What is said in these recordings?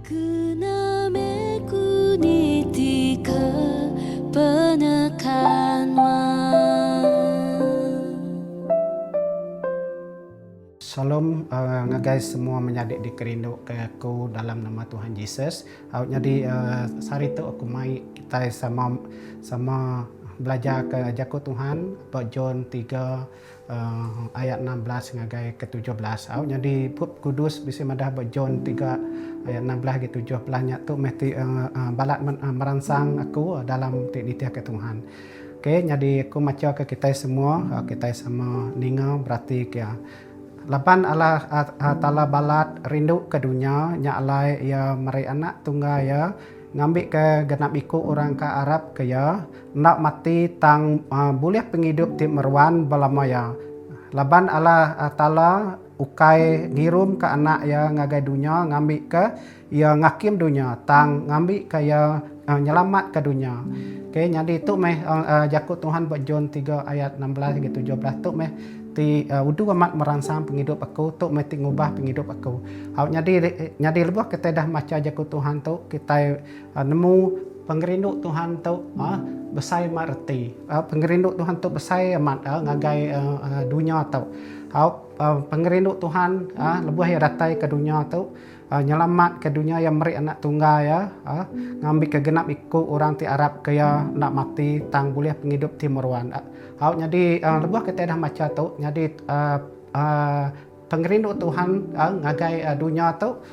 Kena meh ku nitihka penekan nuan. Shalom ngagai semua menyadi dikerindu ke aku dalam nama Tuhan Jesus. Au nyadi sehari tu aku mai kitai sama sama belajar ke jaku Tuhan ba John tiga ayat 16 ngagai ke 17. Au nyadi Bup Kudus bisi madah ba John tiga ayat 16 agi 17 nya tu meh ti balat meransang aku dalam ti nitih ke Tuhan. Ok nyadi aku macha ke kitai semua kitai sama ninga berati ke iya. Laban Allah Taala balat rindu ke dunya nya alai iya meri anak tunggal iya ngambi ke genap iku orang ke arap ke iya enda mati tang bulih pengidup ti meruan belama iya. Laban Allah Taala ukai ngirum ke anak iya ngagai dunya ngambi ke Iya ngakim dunya tang ngambika iya nyelamatka dunya. Okay, nyadi tu meh jaku Tuhan ba John tiga ayat 16 ngagai 17 tu meh ti udu amat meransang pengidup aku, tu meh ti ngubah pengidup aku. Au nyadi nyadi lebuh kitai dah macha jaku Tuhan tu kitai nemu pengerindu Tuhan tu besai amat reti. Pengerindu Tuhan tu besai amat ngagai dunya tu. Au pengerindu Tuhan lebuh iya datai ke dunya tu Nyelamatka dunya iya meri anak tunggal iya, ngambika genap iku orang ti arapka iya enda mati tang bulih pengidup ti meruan. Au nyadi lebuh kitai dah macha tu nyadi pengerindu Tuhan ngagai dunya tu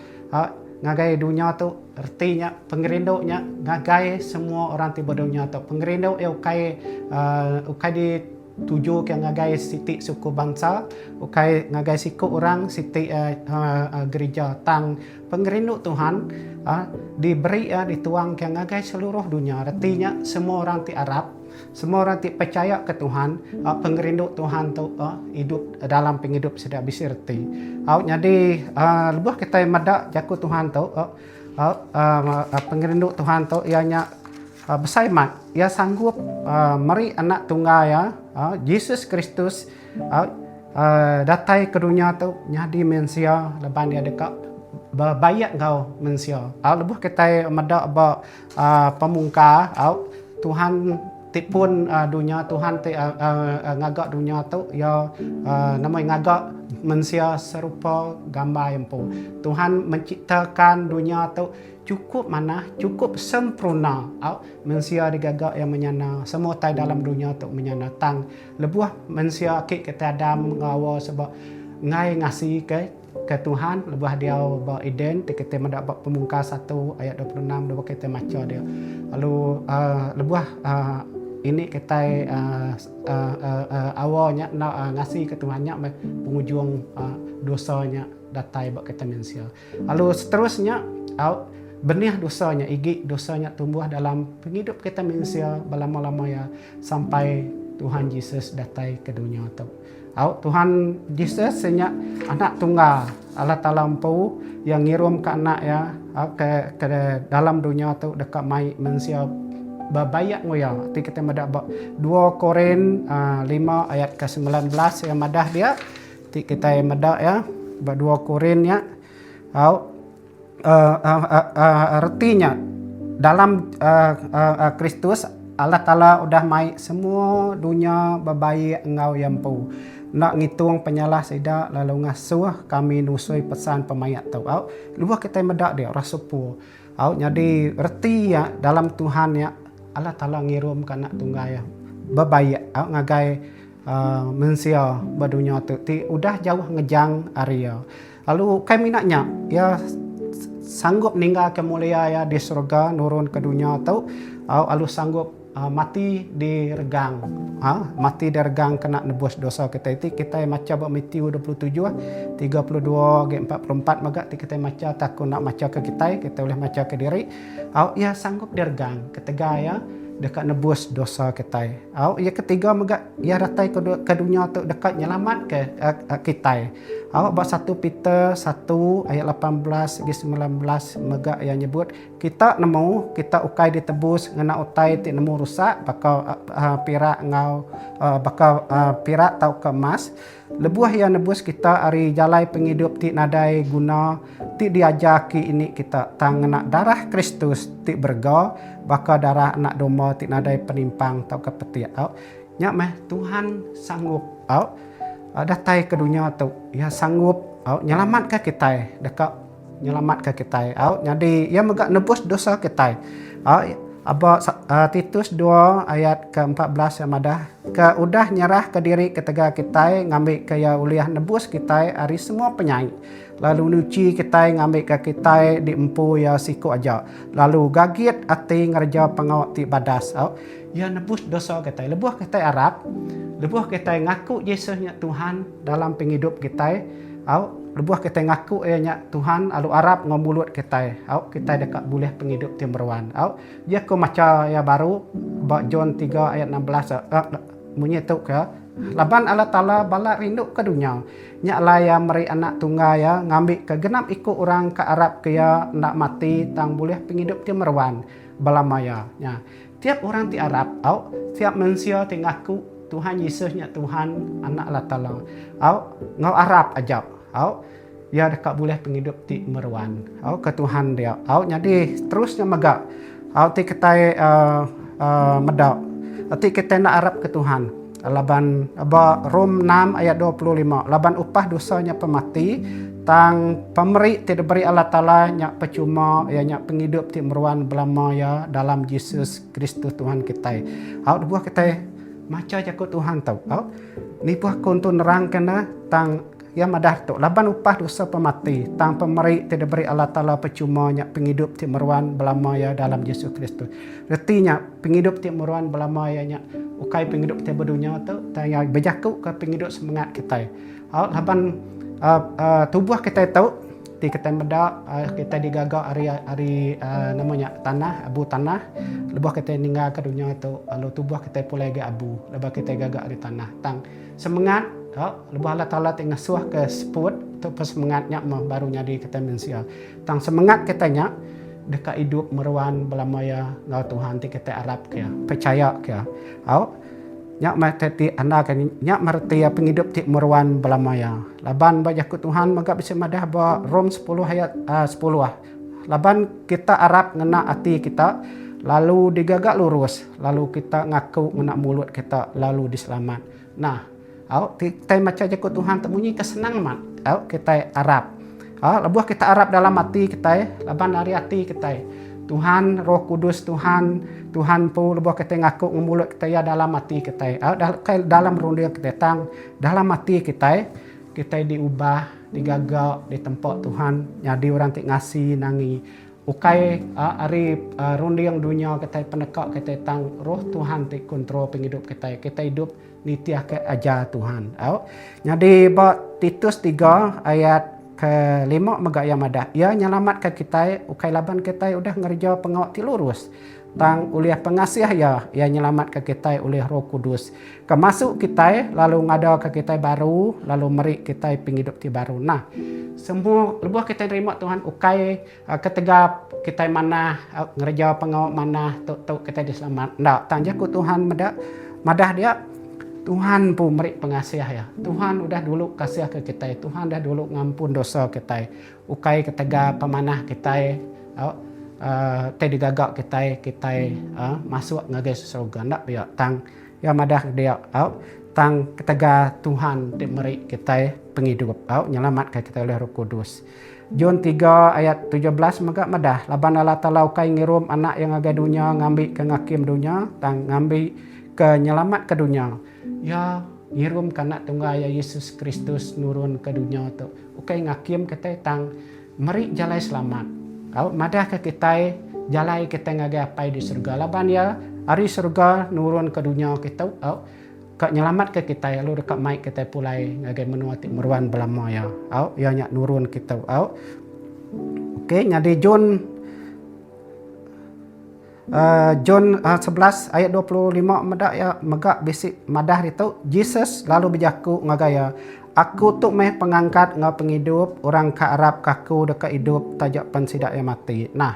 ngagai dunya tu reti nya pengerindu nya ngagai semua orang ti ba dunya tu. Pengerindu iya ukai ukai di Tuju ke ngagai siti suku bansa, ukai ngagai siku orang siti gerija. Tang pengerindu Tuhan diberi iya dituang ke ngagai seluruh dunya. Reti nya semua orang ti arap, semua orang ti pechaya ke Tuhan, pengerindu Tuhan tu idup dalam pengidup sida bisi reti. Au nyadi lebuh kitai meda jaku Tuhan tu, pengerindu Tuhan tu iya nya Besai mat, iya sanggup meri Anak Tunggal iya, Jesus Kristus, datai ke dunya tu nyadi mensia laban iya deka bebaik enggau mensia. Lebuh kitai meda ba pemungkal, Tuhan ti pun dunya, Tuhan ti ngaga dunya tu, iya nama iya ngaga mensia serupa gambar iya empu. Tuhan menciptakan dunya tu Chukup manah, chukup sempurna. Au, mensia digaga iya menyana. Semua utai dalam dunya tu menyana. Tang, lebuh mensia aki kitai Adam enggau Hawa suba enggai ngasika ke Tuhan lebuh diau ba Eden ti kitai meda ba Pemungkal satu ayat 26 lebuh kitai macha dia. Lalu uhh lebuh uhh ini kitai uhh uhh Hawa nya enda ngasika Tuhan nya meh pengujung uhh dosa nya datai ba kitai mensia. Lalu seterusnya, au, benih dosa nya, igi dosa nya tumbuh dalam pengidup kitai mensia belama-lama iya sampai Tuhan Jesus datai ke dunya tu. Au, Tuhan Jesus iya nya Anak Tunggal Allah Taala empu, iya ngirumka Anak iya au, ke ke dalam dunya tu deka mai mensia bebaik enggau iya. Ti kitai meda ba dua Korin uhh lima ayat ke 19 iya madah dia, Ti kitai meda iya ba dua Korin nya au reti nya dalam Kristus Allah Taala udah mai semua dunya bebaik enggau iya empu enda ngitung penyalah sida lalu ngasuh kami nusui pesan pemaik tu au lebuh kitai meda dia Rasul Paul au nyadi reti iya dalam Tuhan nya Allah Taala ngirumka anak tunggal iya bebaik au ngagai mensia ba dunya tu ti udah jauh ngejang ari iya. Lalu ukai mina nya, iya sanggup ninggalka mulia iya di serega nurun ke dunya tu lalu sanggup mati di regang. Mati di regang kena nebus dosa kitai ti kitai macha ba Matthew 27, 32 agi 44 mega ti kitai macha tang aku enda macha ke kitai, kitai ulih macha kediri. Au iya sanggup diregang ketegal iya deka nebus dosa kitai. Au, iya ketiga mega, iya datai ke dunya tu deka nyelamatka kitai. Au ba satu Peter satu ayat 18 agi 19 mega iya nyebut, Kita nemu, kita ukai ditebus ngena utai ti nemu rusak baka pirak enggau baka pirak tauka emas. Lebuh Iya nebus kita ari jalai pengidup ti nadai guna ti diajar ki ini kita, tang ngena darah Kristus ti berega baka darah anak domba ti nadai penimpang tauka petik. Au, nya meh Tuhan sanggup au datai ke dunya tu. Iya sanggup au nyelamatka kitai deka nyelamatka kitai. Au nyadi iya mega nebus dosa kitai. Au aba Titus dua ayat ke 14 iya madah ke udah nyerahka diri ketegal kitai ngambika iya ulih nebus kitai ari semua penyai lalu nuchi kitai ngambika kitai diempu iya siku aja lalu gagit ati ngereja pengawa ti badas. Au iya nebus dosa kitai. Lebuh kitai arap, lebuh kitai ngaku Jesus nya Tuhan dalam pengidup kitai, Au, lebuh kitai ngaku iya nya Tuhan alu arap enggau mulut kitai, au, kitai deka bulih pengidup ti meruan. Au, ji aku macha iya baru ba John tiga ayat 16 munyi tu ke, Laban Allah Taala balat rinduka dunya, nya alai Iya meri Anak Tunggal Iya ngambika genap iku orang ke arapka Iya enda mati tang bulih pengidup ti meruan belama iya. Nya, tiap orang ti arap, au, tiap mensia ti ngaku Tuhan Yesus nya Tuhan, Anak Allah Taala. Au, enggau arap aja. Au, iya deka bulih pengidup ti meruan. Au, ke Tuhan dia. Au, nyadi terus nya mega. Au, ti kitai uh, uh, meda. Ti kitai enda arap ke Tuhan. Laban ba Rom 6 ayat 25, laban upah dosa nya pemati, tang pemeri ti diberi Allah Taala nya percuma, iya nya pengidup ti meruan belama iya dalam Jesus Kristus Tuhan kitai. Au, lebuh kitai Macha jaku Tuhan tu, au. Nibuh aku entu nerangka ne, tang iya madah tu, laban upah dosa pemati, tang pemeri ti diberi Allah Taala pechuma nya pengidup ti meruan belama iya dalam Jesus Kristus. Reti nya, pengidup ti meruan belama iya nya ukai pengidup ti ba dunya tu, tang iya bejakuka pengidup semengat kitai. Au, laban uhh tubuh kitai tu, Ti kitai meda kitai digaga ari ari nama nya tanah abu tanah lebuh kitai ninggalka dunya tu lalu tubuh kitai pulai agi abu laban kitai gaga ari tanah tang semengat lebuh Allah Taala ti ngesuhka seput tu pun semengat nya meh baru nyadi kitai mensia tang semengat kitai nya deka idup meruan belama iya enggau Tuhan ti kitai arapka iya pechaya ka iya au. Nya meh ti anda ke nya meh reti iya pengidup ti meruan belama iya. Laban ba jaku Tuhan mega bisi madah ba Rom sepuluh ayat sepuluh, Laban kita arap ngena ati kita lalu digaga lurus, lalu kita ngaku ngena mulut kita lalu diselamat. Nah, au ti kitai macha jaku Tuhan tu munyi ke senang amat. Au kitai arap. Au lebuh kita arap dalam ati kitai laban ari ati kitai Tuhan Roh Kudus Tuhan Tuhan empu lebuh kitai ngaku enggau mulut kitai iya dalam ati kitai. Au ukai dalam runding kitai tang dalam ati kitai kitai diubah digaga ditempa Tuhan nyadi orang ti ngasi nangi ukai ari runding dunya kitai peneka kitai tang Roh Tuhan ti kontrol pengidup kitai. Kitai idup Nitihka ajar Tuhan. Au. Nyadi ba Titus tiga ayat ke lima mega iya madah, Iya nyelamatka kitai ukai laban kitai udah ngereja pengawa ti lurus, tang ulih pengasih Iya, Iya nyelamatka kitai ulih Roh Kudus, ke masu kitai lalu ngadaka kitai baru lalu meri kitai pengidup ti baru. Nah, semua lebuh kitai nerima Tuhan ukai ketegal kitai manah ngereja pengawa manah tu tu kitai diselamat. Enda, tang jaku Tuhan meda madah dia Tuhan empu meri pengasih iya. Tuhan udah dulu kasihka kitai. Tuhan udah dulu ngampun dosa kitai. Ukai ketegal pemanah kitai au ti digaga kitai, kitai masuk ngagai surga. Enda pia. Tang iya madah dia au tang ketegal Tuhan ti meri kitai pengidup au nyelamatka kitai ulih Roh Kudus. John tiga ayat 17 mega madah, Laban Allah Taala ukai ngirum Anak Iya ngagai dunya ngambika ngakim dunya, tang ngambika nyelamatka dunya. Iya ngirumka Anak Tunggal Iya Yesus Kristus nurun ke dunya tu, ukai ngakim kitai tang meri jalai selamat. Au madahka kitai jalai kitai ngagai Apai di serega laban Iya ari serega nurun ke dunya kitu. Au. Ka nyelamatka kitai lalu deka mai kitai pulai ngagai menua ti meruan belama iya. Au, iya nya nurun kitu. Au. Okey, nyadi John uh, John uh, 11 ayat 25 meda iya mega bisi madah ditu Jesus lalu bejaku ngagai iya. Aku tu meh pengangkat enggau pengidup, orang ke arapka aku deka idup taja pen sida iya mati. Nah,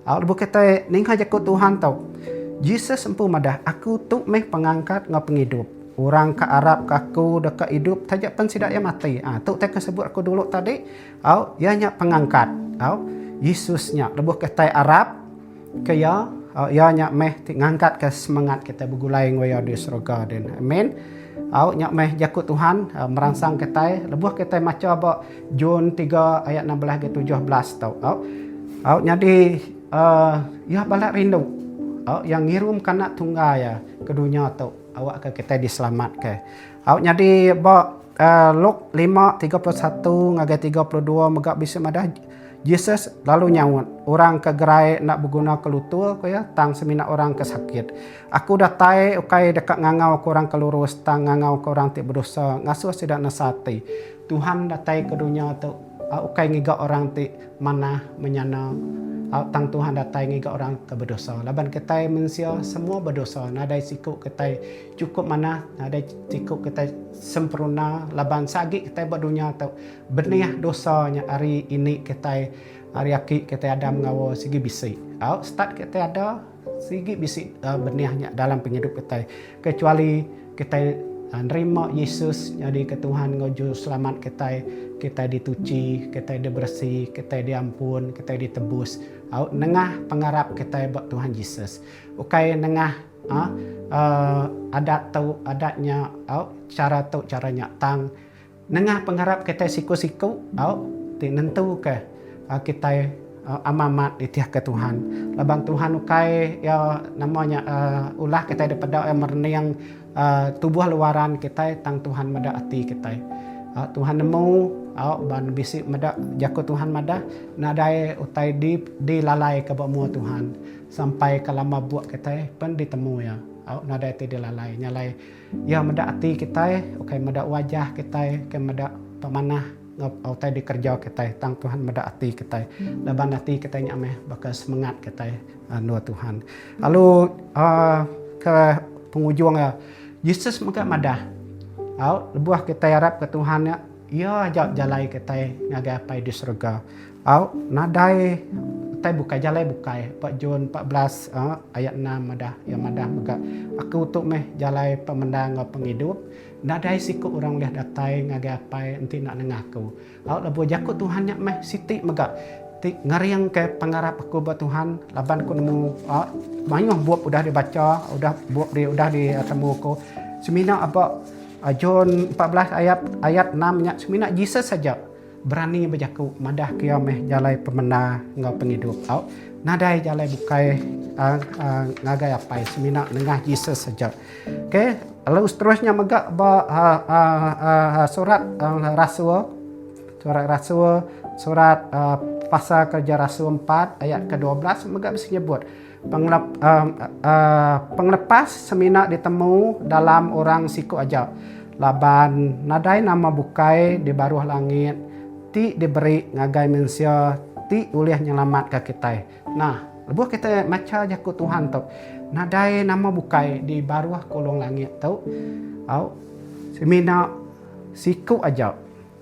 au lebuh kitai ninga jaku Tuhan tu, Jesus empu madah, Aku tu meh pengangkat enggau pengidup. Orang ke arapka aku deka idup taja pen sida iya mati. Ha, tu utai ke sebut aku dulu tadi, au iya nya pengangkat. Au, Jesus nya lebuh kitai arap ke iya, au iya nya meh ti ngangkatka semengat kitai begulai enggau iya di serega din. Amen. Au nya meh jaku Tuhan meransang kitai lebuh kitai macha ba John 3 ayat 16 ngagai 17 tu. Au, au nyadi uhh iya balat rindu au iya ngirumka anak tunggal iya ke dunya tu. Awakka kitai diselamatka. Au nyadi ba Luke 5 31 ngagai 32 mega bisi madah Jesus lalu nyaut, Orang ke gerai enda begunaka lutur, ku iya, tang semina orang ke sakit. Aku datai ukai deka ngangauka orang ke lurus, tang ngangauka orang ti bedosa, ngasuh sida nesa ati. Tuhan datai ke dunya tu ukai ngiga orang ti manah menyana tang Tuhan datai ngiga orang ke bedosa. Laban kitai mensia semua bedosa nadai siku kitai chukup manah nadai siku kitai sempurna laban seagi kitai ba dunya tu benih dosa nya ari ini kitai ari aki kitai Adam enggau Hawa sigi bisi. Au start kitai ada Sigi bisi benih nya dalam pengidup kitai kecuali kitai nerima Yesus nyadika Tuhan enggau Juruselamat kitai, kitai dituchi, kitai diberesi, kitai diampun, kitai ditebus au nengah pengarap kitai ba Tuhan Jesus. Ukai nengah uhh adat tu adat nya au chara tu chara nya tang Nengah pengarap kitai siku-siku au ti nentuka kitai amat-amat nitihka Tuhan. Laban Tuhan ukai iya nama nya ulah kitai dipeda iya merening tubuh luaran kitai tang Tuhan meda ati kitai. Tuhan nemu au ban bisi meda jaku Tuhan madah nadai utai dilalaika ba mua Tuhan sampai ke lama buk kitai pen ditemu iya au nadai ti dilalai. Nya alai Iya meda ati kitai, ukai meda wajah kitai, ukai meda pemanah enggau utai dikereja kitai, tang Tuhan meda ati kitai. Laban ati kitai nya meh baka semengat kitai endur Tuhan. Lalu uhh ke pengujung iya, Jesus mega madah, au lebuh kitai arapka Tuhan nya, Iya aja jalai kitai ngagai Apai di serega. Au, nadai utai bukai, jalai bukai. Ba John 14 ayat 6 madah, iya madah mega, Aku tu meh jalai pemendar enggau pengidup. Nadai siku orang ulih datai ngagai Apai enti enda nengah aku. Au, lebuh jaku Tuhan nya meh siti mega ti ngeringka pengarap aku ba Tuhan laban aku nemu au, mayuh bup udah dibacha, udah bup di udah ditemu aku. Semina ba John 14 ayat ayat 6 nya semina Jesus aja. Berani bejaku madah ke iya meh jalai pemendar enggau pengidup tau. Nadai jalai bukai ngagai Apai semina nengah Jesus aja. Okay, lalu seterusnya mega ba surat rasul, surat rasul, surat pasal kerja rasul 4 ayat ke 12 mega bisi nyebut pengelepas semina ditemu dalam orang siku aja laban nadai nama bukai di baruh langit ti diberi ngagai mensia ti ulih nyelamatka kitai. Nah, lebuh kitai macha jaku Tuhan tu, nadai nama bukai di baruh kolong langit tu, au semina siku aja,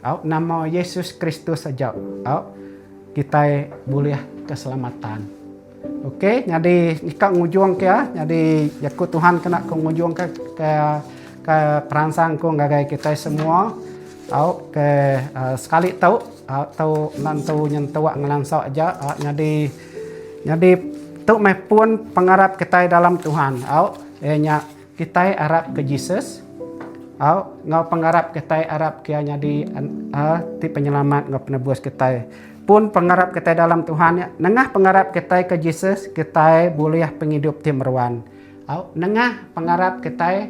au nama Yesus Kristus aja, au kitai bulih keselamatan. Ok nyadi ika ngujung ke nyadi jaku Tuhan kena ku ngujung ke ke ke peransang ku ngagai kitai semua au ke uh, sekali tu au tu nentu nyentuk ngelansa aja au nyadi nyadi tu meh pun pengarap kitai dalam Tuhan au iya nya kitai arap ke Jesus au enggau pengarap kitai arap ke iya nyadi uh, ti penyelamat enggau penebus kitai. Pun pengarap kitai dalam Tuhan nya, nengah pengarap kitai ke Jesus, kitai bulih pengidup ti meruan. Au, nengah pengarap kitai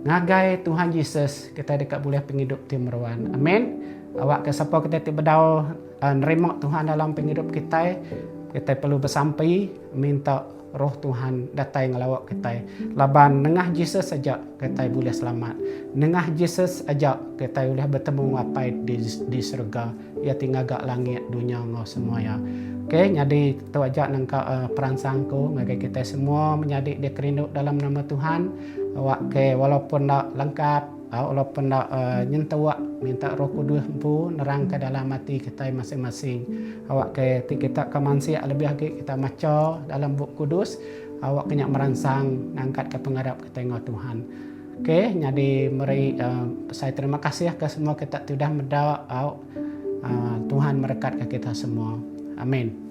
ngagai Tuhan Jesus, kitai deka bulih pengidup ti meruan. Amin. Awakka sapa kitai ti bedau nerima Tuhan dalam pengidup kitai, kitai perlu besampi minta Roh Tuhan datai ngelawa kitai. Laban nengah Jesus aja kitai bulih selamat. Nengah Jesus aja kitai ulih betemu enggau Apai di di serega, Iya ti ngaga langit, dunya enggau semua iya. Ok, nyadi tu aja nengka uh, peransang ku ngagai kitai semua menyadi dikerindu dalam nama Tuhan. Awak ke walaupun enda lengkap, walaupun enda uh, nyentuk. Minta Roh Kudus empu nerangka dalam ati kitai masing-masing. Awakka ti kita ka mansik lebih agi kita macha dalam Bup Kudus, awakka nya meransang ngangkatka pengarap kitai enggau Tuhan. Ok, nyadi meri besai terima kasih ka semua kita ti udah meda au. Tuhan merekatka kita semua. Amin.